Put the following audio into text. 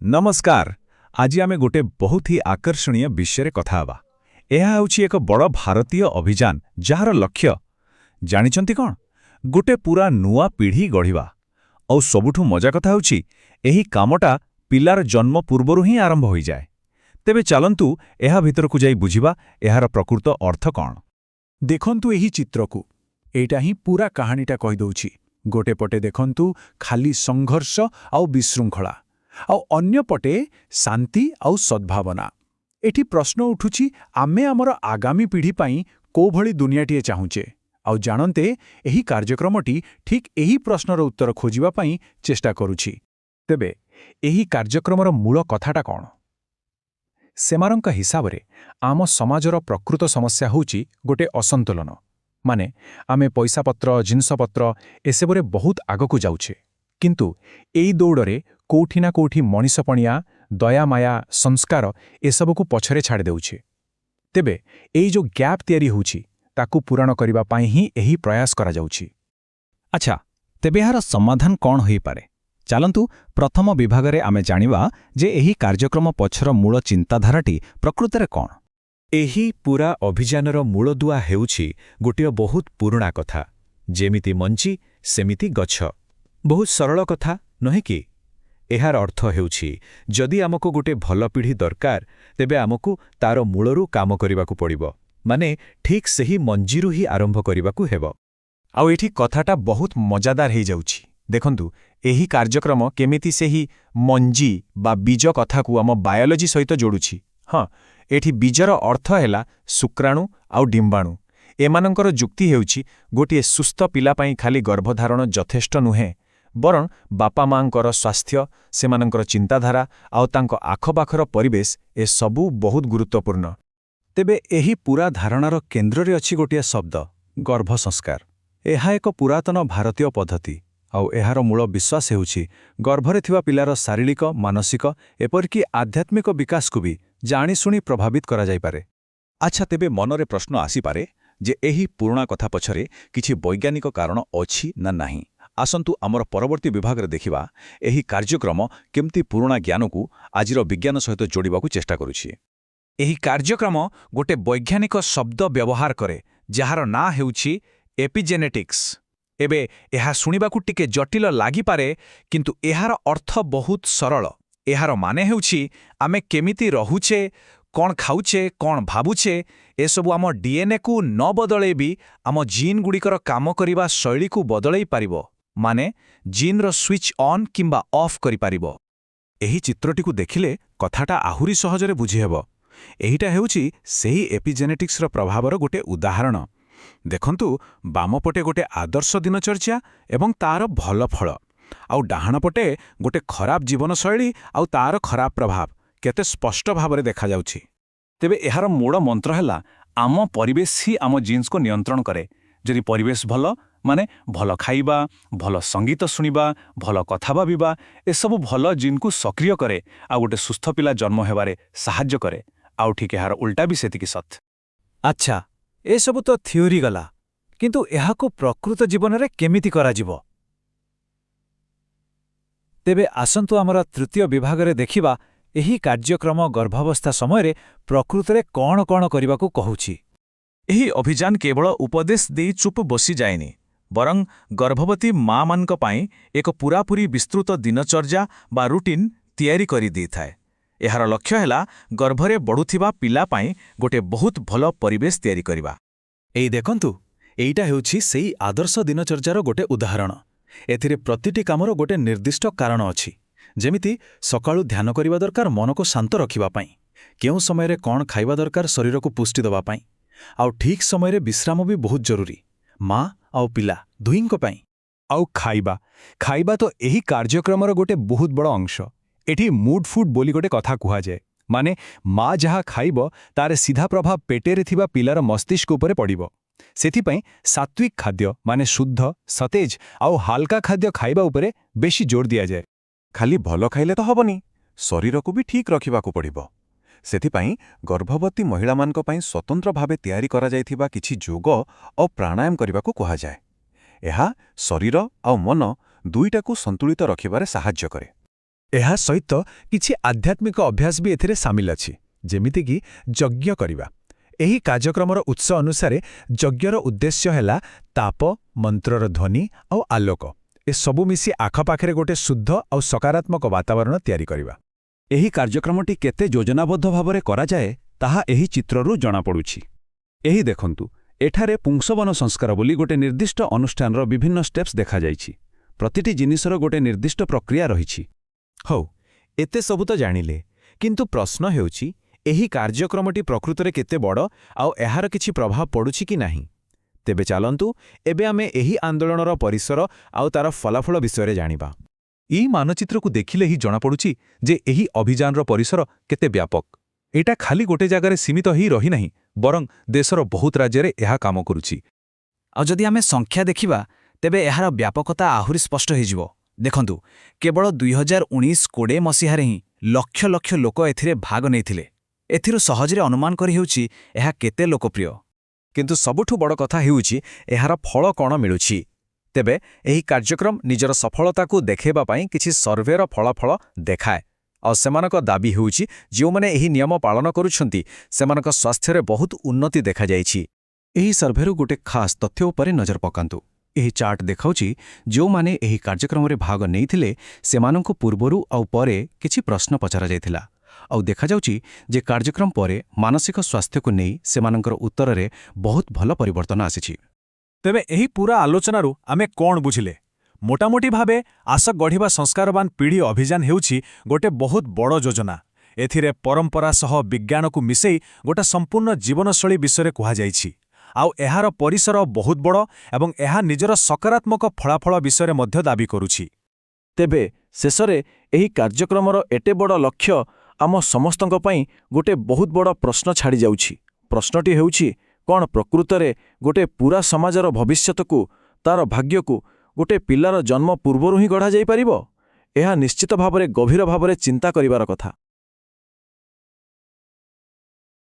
ନମସ୍କାର। ଆଜି ଆମେ ଗୋଟେ ବହୁତ ହି ଆକର୍ଷଣୀୟ ବିଷୟରେ କଥା ହେବା। ଏହା ହେଉଛି ଏକ ବଡ଼ ଭାରତୀୟ ଅଭିଯାନ, ଯାହାର ଲକ୍ଷ୍ୟ ଜାଣିଛନ୍ତି କ'ଣ? ଗୋଟେ ପୁରା ନୂଆ ପିଢ଼ି ଗଢ଼ିବା। ଆଉ ସବୁଠୁ ମଜା କଥା ହେଉଛି, ଏହି କାମଟା ପିଲାର ଜନ୍ମ ପୂର୍ବରୁ ହିଁ ଆରମ୍ଭ ହୋଇଯାଏ। ତେବେ ଚାଲନ୍ତୁ, ଏହା ଭିତରକୁ ଯାଇ ବୁଝିବା ଏହାର ପ୍ରକୃତ ଅର୍ଥ କ'ଣ। ଦେଖନ୍ତୁ ଏହି ଚିତ୍ରକୁ। ଏଇଟା ହିଁ ପୁରା କାହାଣୀଟା କହିଦେଉଛି। ଗୋଟେ ପଟେ ଦେଖନ୍ତୁ ଖାଲି ସଂଘର୍ଷ ଆଉ ବିଶୃଙ୍ଖଳା, ଆଉ ଅନ୍ୟ ପଟେ ଶାନ୍ତି ଆଉ ସଦ୍ଭାବନା। ଏଠି ପ୍ରଶ୍ନ ଉଠୁଛି, ଆମେ ଆମର ଆଗାମୀ ପିଢ଼ି ପାଇଁ କୋଉଭଳି ଦୁନିଆଟିଏ ଚାହୁଁଛେ? ଆଉ ଜାଣନ୍ତେ, ଏହି କାର୍ଯ୍ୟକ୍ରମଟି ଠିକ୍ ଏହି ପ୍ରଶ୍ନର ଉତ୍ତର ଖୋଜିବା ପାଇଁ ଚେଷ୍ଟା କରୁଛି। ତେବେ ଏହି କାର୍ଯ୍ୟକ୍ରମର ମୂଳ କଥାଟା କ'ଣ? ସେମାନଙ୍କ ହିସାବରେ ଆମ ସମାଜର ପ୍ରକୃତ ସମସ୍ୟା ହେଉଛି ଗୋଟେ ଅସନ୍ତୁଳନ। ମାନେ ଆମେ ପଇସାପତ୍ର, ଜିନିଷପତ୍ର ଏସବୁରେ ବହୁତ ଆଗକୁ ଯାଉଛେ, କିନ୍ତୁ ଏଇ ଦୌଡ଼ରେ କୋଉଠି ନା କୋଉଠି ମଣିଷପଣିଆ, ଦୟାମାୟା, ସଂସ୍କାର ଏସବୁକୁ ପଛରେ ଛାଡ଼ିଦେଉଛେ। ତେବେ ଏଇ ଯୋଉ ଗ୍ୟାପ୍ ତିଆରି ହେଉଛି, ତାକୁ ପୂରଣ କରିବା ପାଇଁ ହିଁ ଏହି ପ୍ରୟାସ କରାଯାଉଛି। ଆଚ୍ଛା, ତେବେ ଏହାର ସମାଧାନ କ'ଣ ହୋଇପାରେ? ଚାଲନ୍ତୁ, ପ୍ରଥମ ବିଭାଗରେ ଆମେ ଜାଣିବା ଯେ ଏହି କାର୍ଯ୍ୟକ୍ରମ ପଛର ମୂଳ ଚିନ୍ତାଧାରାଟି ପ୍ରକୃତରେ କ'ଣ। ଏହି ପୂରା ଅଭିଯାନର ମୂଳଦୁଆ ହେଉଛି ଗୋଟିଏ ବହୁତ ପୁରୁଣା କଥା, ଯେମିତି ମଞ୍ଜି ସେମିତି ଗଛ। ବହୁତ ସରଳ କଥା ନୁହେଁ କି? ଏହାର ଅର୍ଥ ହେଉଛି, ଯଦି ଆମକୁ ଗୋଟେ ଭଲ ପିଢ଼ି ଦରକାର, ତେବେ ଆମକୁ ତାର ମୂଳରୁ କାମ କରିବାକୁ ପଡ଼ିବ। ମାନେ ଠିକ୍ ସେହି ମଞ୍ଜିରୁ ହିଁ ଆରମ୍ଭ କରିବାକୁ ହେବ। ଆଉ ଏଠି କଥାଟା ବହୁତ ମଜାଦାର ହେଇଯାଉଛି। ଦେଖନ୍ତୁ, ଏହି କାର୍ଯ୍ୟକ୍ରମ କେମିତି ସେହି ମଞ୍ଜି ବା ବୀଜ କଥାକୁ ଆମ ବାୟୋଲୋଜି ସହିତ ଯୋଡୁଛି। ହଁ, ଏଠି ବୀଜର ଅର୍ଥ ହେଲା ଶୁକ୍ରାଣୁ ଆଉ ଡିମ୍ବାଣୁ। ଏମାନଙ୍କର ଯୁକ୍ତି ହେଉଛି, ଗୋଟିଏ ସୁସ୍ଥ ପିଲା ପାଇଁ ଖାଲି ଗର୍ଭଧାରଣ ଯଥେଷ୍ଟ ନୁହେଁ, ବରଂ ବାପା ମାଆଙ୍କର ସ୍ୱାସ୍ଥ୍ୟ, ସେମାନଙ୍କର ଚିନ୍ତାଧାରା ଆଉ ତାଙ୍କ ଆଖପାଖର ପରିବେଶ, ଏସବୁ ବହୁତ ଗୁରୁତ୍ୱପୂର୍ଣ୍ଣ। ତେବେ ଏହି ପୁରା ଧାରଣାର କେନ୍ଦ୍ରରେ ଅଛି ଗୋଟିଏ ଶବ୍ଦ, ଗର୍ଭ ସଂସ୍କାର। ଏହା ଏକ ପୁରାତନ ଭାରତୀୟ ପଦ୍ଧତି, ଆଉ ଏହାର ମୂଳ ବିଶ୍ୱାସ ହେଉଛି, ଗର୍ଭରେ ଥିବା ପିଲାର ଶାରୀରିକ, ମାନସିକ, ଏପରିକି ଆଧ୍ୟାତ୍ମିକ ବିକାଶକୁ ବି ଜାଣିଶୁଣି ପ୍ରଭାବିତ କରାଯାଇପାରେ। ଆଚ୍ଛା, ତେବେ ମନରେ ପ୍ରଶ୍ନ ଆସିପାରେ ଯେ ଏହି ପୁରୁଣା କଥା ପଛରେ କିଛି ବୈଜ୍ଞାନିକ କାରଣ ଅଛି ନା ନାହିଁ? ଆସନ୍ତୁ, ଆମର ପରବର୍ତ୍ତୀ ବିଭାଗରେ ଦେଖିବା ଏହି କାର୍ଯ୍ୟକ୍ରମ କେମିତି ପୁରୁଣା ଜ୍ଞାନକୁ ଆଜିର ବିଜ୍ଞାନ ସହିତ ଯୋଡ଼ିବାକୁ ଚେଷ୍ଟା କରୁଛି। ଏହି କାର୍ଯ୍ୟକ୍ରମ ଗୋଟେ ବୈଜ୍ଞାନିକ ଶବ୍ଦ ବ୍ୟବହାର କରେ, ଯାହାର ନାଁ ହେଉଛି ଏପିଜେନେଟିକ୍ସ। ଏବେ ଏହା ଶୁଣିବାକୁ ଟିକେ ଜଟିଳ ଲାଗିପାରେ, କିନ୍ତୁ ଏହାର ଅର୍ଥ ବହୁତ ସରଳ। ଏହାର ମାନେ ହେଉଛି, ଆମେ କେମିତି ରହୁଛେ, କ'ଣ ଖାଉଛେ, କ'ଣ ଭାବୁଛେ, ଏସବୁ ଆମ ଡିଏନ୍ଏକୁ ନ ବଦଳେଇ ବି ଆମ ଜିନ୍ଗୁଡ଼ିକର କାମ କରିବା ଶୈଳୀକୁ ବଦଳେଇ ପାରିବ। ମାନେ ଜିନ୍ର ସୁଇଚ୍ ଅନ୍ କିମ୍ବା ଅଫ୍ କରିପାରିବ। ଏହି ଚିତ୍ରଟିକୁ ଦେଖିଲେ କଥାଟା ଆହୁରି ସହଜରେ ବୁଝିହେବ। ଏଇଟା ହେଉଛି ସେହି ଏପିଜେନେଟିକ୍ସର ପ୍ରଭାବର ଗୋଟେ ଉଦାହରଣ। ଦେଖନ୍ତୁ, ବାମପଟେ ଗୋଟେ ଆଦର୍ଶ ଦିନଚର୍ଯ୍ୟା ଏବଂ ତାର ଭଲ ଫଳ, ଆଉ ଡାହାଣ ପଟେ ଗୋଟେ ଖରାପ ଜୀବନଶୈଳୀ ଆଉ ତାର ଖରାପ ପ୍ରଭାବ କେତେ ସ୍ପଷ୍ଟ ଭାବରେ ଦେଖାଯାଉଛି। ତେବେ ଏହାର ମୂଳ ମନ୍ତ୍ର ହେଲା, ଆମ ପରିବେଶ ହିଁ ଆମ ଜିନ୍ସକୁ ନିୟନ୍ତ୍ରଣ କରେ। ଯଦି ପରିବେଶ ଭଲ, ମାନେ ଭଲ ଖାଇବା, ଭଲ ସଙ୍ଗୀତ ଶୁଣିବା, ଭଲ କଥା ଭାବିବା, ଏସବୁ ଭଲ ଜିନ୍କୁ ସକ୍ରିୟ କରେ ଆଉ ଗୋଟେ ସୁସ୍ଥ ପିଲା ଜନ୍ମ ହେବାରେ ସାହାଯ୍ୟ କରେ। ଆଉ ଠିକ୍ ଏହାର ଉଲ୍ଟା ବି ସେତିକି ସତ୍। ଆଚ୍ଛା, ଏସବୁ ତ ଥିଓରି ଗଲା, କିନ୍ତୁ ଏହାକୁ ପ୍ରକୃତ ଜୀବନରେ କେମିତି କରାଯିବ? ତେବେ ଆସନ୍ତୁ, ଆମର ତୃତୀୟ ବିଭାଗରେ ଦେଖିବା ଏହି କାର୍ଯ୍ୟକ୍ରମ ଗର୍ଭାବସ୍ଥା ସମୟରେ ପ୍ରକୃତରେ କ'ଣ କ'ଣ କରିବାକୁ କହୁଛି। ଏହି ଅଭିଯାନ କେବଳ ଉପଦେଶ ଦେଇ ଚୁପ୍ ବସିଯାଏନି, ବରଂ ଗର୍ଭବତୀ ମା'ମାନଙ୍କ ପାଇଁ ଏକ ପୂରାପୂରି ବିସ୍ତୃତ ଦିନଚର୍ଯ୍ୟା ବା ରୁଟିନ୍ ତିଆରି କରିଦେଇଥାଏ। ଏହାର ଲକ୍ଷ୍ୟ ହେଲା ଗର୍ଭରେ ବଢ଼ୁଥିବା ପିଲା ପାଇଁ ଗୋଟେ ବହୁତ ଭଲ ପରିବେଶ ତିଆରି କରିବା। ଏଇ ଦେଖନ୍ତୁ, ଏଇଟା ହେଉଛି ସେଇ ଆଦର୍ଶ ଦିନଚର୍ଯ୍ୟାର ଗୋଟେ ଉଦାହରଣ। ଏଥିରେ ପ୍ରତିଟି କାମର ଗୋଟେ ନିର୍ଦ୍ଦିଷ୍ଟ କାରଣ ଅଛି। ଯେମିତି ସକାଳୁ ଧ୍ୟାନ କରିବା ଦରକାର ମନକୁ ଶାନ୍ତ ରଖିବା ପାଇଁ, କେଉଁ ସମୟରେ କ'ଣ ଖାଇବା ଦରକାର ଶରୀରକୁ ପୁଷ୍ଟି ଦେବା ପାଇଁ, ଆଉ ଠିକ୍ ସମୟରେ ବିଶ୍ରାମ ବି ବହୁତ ଜରୁରୀ, ମା ଆଉ ପିଲା ଦୁହିଁଙ୍କ ପାଇଁ। ଆଉ ଖାଇବା, ଖାଇବା ତ ଏହି କାର୍ଯ୍ୟକ୍ରମର ଗୋଟେ ବହୁତ ବଡ଼ ଅଂଶ। ଏଠି ମୁଡ୍ ଫୁଡ୍ ବୋଲି ଗୋଟେ କଥା କୁହାଯାଏ। ମାନେ ମା ଯାହା ଖାଇବ, ତାର ସିଧା ପ୍ରଭାବ ପେଟରେ ଥିବା ପିଲାର ମସ୍ତିଷ୍କ ଉପରେ ପଡ଼ିବ। ସେଥିପାଇଁ ସାତ୍ୱିକ ଖାଦ୍ୟ, ମାନେ ଶୁଦ୍ଧ, ସତେଜ ଆଉ ହାଲକା ଖାଦ୍ୟ ଖାଇବା ଉପରେ ବେଶୀ ଜୋର ଦିଆଯାଏ। ଖାଲି ଭଲ ଖାଇଲେ ତ ହବନି, ଶରୀରକୁ ବି ଠିକ୍ ରଖିବାକୁ ପଡ଼ିବ। ସେଥିପାଇଁ ଗର୍ଭବତୀ ମହିଳାମାନଙ୍କ ପାଇଁ ସ୍ୱତନ୍ତ୍ର ଭାବେ ତିଆରି କରାଯାଇଥିବା କିଛି ଯୋଗ ଓ ପ୍ରାଣାୟାମ କରିବାକୁ କୁହାଯାଏ। ଏହା ଶରୀର ଆଉ ମନ ଦୁଇଟାକୁ ସନ୍ତୁଳିତ ରଖିବାରେ ସାହାଯ୍ୟ କରେ। ଏହା ସହିତ କିଛି ଆଧ୍ୟାତ୍ମିକ ଅଭ୍ୟାସ ବି ଏଥିରେ ସାମିଲ ଅଛି, ଯେମିତିକି ଯଜ୍ଞ କରିବା। ଏହି କାର୍ଯ୍ୟକ୍ରମର ଉତ୍ସ ଅନୁସାରେ ଯଜ୍ଞର ଉଦ୍ଦେଶ୍ୟ ହେଲା ତାପ, ମନ୍ତ୍ରର ଧ୍ୱନି ଆଉ ଆଲୋକ, ଏସବୁ ମିଶି ଆଖପାଖରେ ଗୋଟେ ଶୁଦ୍ଧ ଆଉ ସକାରାତ୍ମକ ବାତାବରଣ ତିଆରି କରିବା। ଏହି କାର୍ଯ୍ୟକ୍ରମଟି କେତେ ଯୋଜନାବଦ୍ଧ ଭାବରେ କରାଯାଏ, ତାହା ଏହି ଚିତ୍ରରୁ ଜଣାପଡ଼ୁଛି। ଏହି ଦେଖନ୍ତୁ, ଏଠାରେ ପୁଂସବନ ସଂସ୍କାର ବୋଲି ଗୋଟେ ନିର୍ଦ୍ଦିଷ୍ଟ ଅନୁଷ୍ଠାନର ବିଭିନ୍ନ ଷ୍ଟେପ୍ସ ଦେଖାଯାଇଛି। ପ୍ରତିଟି ଜିନିଷର ଗୋଟେ ନିର୍ଦ୍ଦିଷ୍ଟ ପ୍ରକ୍ରିୟା ରହିଛି। ହଉ, ଏତେ ସବୁ ତ ଜାଣିଲେ, କିନ୍ତୁ ପ୍ରଶ୍ନ ହେଉଛି, ଏହି କାର୍ଯ୍ୟକ୍ରମଟି ପ୍ରକୃତରେ କେତେ ବଡ଼ ଆଉ ଏହାର କିଛି ପ୍ରଭାବ ପଡ଼ୁଛି କି ନାହିଁ? ତେବେ ଚାଲନ୍ତୁ, ଏବେ ଆମେ ଏହି ଆନ୍ଦୋଳନର ପରିସର ଆଉ ତାର ଫଳାଫଳ ବିଷୟରେ ଜାଣିବା। ଏହି ମାନଚିତ୍ରକୁ ଦେଖିଲେ ହିଁ ଜଣାପଡ଼ୁଛି ଯେ ଏହି ଅଭିଯାନର ପରିସର କେତେ ବ୍ୟାପକ। ଏଇଟା ଖାଲି ଗୋଟେ ଜାଗାରେ ସୀମିତ ହେଇ ରହିନାହିଁ, ବରଂ ଦେଶର ବହୁତ ରାଜ୍ୟରେ ଏହା କାମ କରୁଛି। ଆଉ ଯଦି ଆମେ ସଂଖ୍ୟା ଦେଖିବା, ତେବେ ଏହାର ବ୍ୟାପକତା ଆହୁରି ସ୍ପଷ୍ଟ ହୋଇଯିବ। ଦେଖନ୍ତୁ, କେବଳ 2019-20 ମସିହାରେ ହିଁ ଲକ୍ଷ ଲକ୍ଷ ଲୋକ ଏଥିରେ ଭାଗ ନେଇଥିଲେ। ଏଥିରୁ ସହଜରେ ଅନୁମାନ କରିହେଉଛି ଏହା କେତେ ଲୋକପ୍ରିୟ। କିନ୍ତୁ ସବୁଠୁ ବଡ଼ କଥା ହେଉଛି, ଏହାର ଫଳ କ'ଣ ମିଳୁଛି? ତେବେ ଏହି କାର୍ଯ୍ୟକ୍ରମ ନିଜର ସଫଳତାକୁ ଦେଖାଇବା ପାଇଁ କିଛି ସର୍ଭେର ଫଳାଫଳ ଦେଖାଏ। ଆଉ ସେମାନଙ୍କ ଦାବି ହେଉଛି, ଯେଉଁମାନେ ଏହି ନିୟମ ପାଳନ କରୁଛନ୍ତି, ସେମାନଙ୍କ ସ୍ୱାସ୍ଥ୍ୟରେ ବହୁତ ଉନ୍ନତି ଦେଖାଯାଇଛି। ଏହି ସର୍ଭେରୁ ଗୋଟେ ଖାସ୍ ତଥ୍ୟ ଉପରେ ନଜର ପକାନ୍ତୁ। ଏହି ଚାର୍ଟ ଦେଖାଉଛି, ଯେଉଁମାନେ ଏହି କାର୍ଯ୍ୟକ୍ରମରେ ଭାଗ ନେଇଥିଲେ, ସେମାନଙ୍କୁ ପୂର୍ବରୁ ଆଉ ପରେ କିଛି ପ୍ରଶ୍ନ ପଚରାଯାଇଥିଲା। ଆଉ ଦେଖାଯାଉଛି ଯେ କାର୍ଯ୍ୟକ୍ରମ ପରେ ମାନସିକ ସ୍ୱାସ୍ଥ୍ୟକୁ ନେଇ ସେମାନଙ୍କର ଉତ୍ତରରେ ବହୁତ ଭଲ ପରିବର୍ତ୍ତନ ଆସିଛି। ତେବେ ଏହି ପୁରା ଆଲୋଚନାରୁ ଆମେ କ'ଣ ବୁଝିଲେ? ମୋଟାମୋଟି ଭାବେ ଆସ ଗଢ଼ିବା ସଂସ୍କାରବାନ ପିଢ଼ି ଅଭିଯାନ ହେଉଛି ଗୋଟେ ବହୁତ ବଡ଼ ଯୋଜନା। ଏଥିରେ ପରମ୍ପରା ସହ ବିଜ୍ଞାନକୁ ମିଶେଇ ଗୋଟେ ସମ୍ପୂର୍ଣ୍ଣ ଜୀବନଶୈଳୀ ବିଷୟରେ କୁହାଯାଇଛି। ଆଉ ଏହାର ପରିସର ବହୁତ ବଡ଼ ଏବଂ ଏହା ନିଜର ସକାରାତ୍ମକ ଫଳାଫଳ ବିଷୟରେ ମଧ୍ୟ ଦାବି କରୁଛି। ତେବେ ଶେଷରେ ଏହି କାର୍ଯ୍ୟକ୍ରମର ଏତେ ବଡ଼ ଲକ୍ଷ୍ୟ ଆମ ସମସ୍ତଙ୍କ ପାଇଁ ଗୋଟେ ବହୁତ ବଡ଼ ପ୍ରଶ୍ନ ଛାଡ଼ିଯାଉଛି। ପ୍ରଶ୍ନଟି ହେଉଛି, କ'ଣ ପ୍ରକୃତରେ ଗୋଟେ ପୂରା ସମାଜର ଭବିଷ୍ୟତକୁ, ତାର ଭାଗ୍ୟକୁ ଗୋଟେ ପିଲାର ଜନ୍ମ ପୂର୍ବରୁ ହିଁ ଗଢ଼ାଯାଇପାରିବ? ଏହା ନିଶ୍ଚିତ ଭାବରେ ଗଭୀର ଭାବରେ ଚିନ୍ତା କରିବାର କଥା।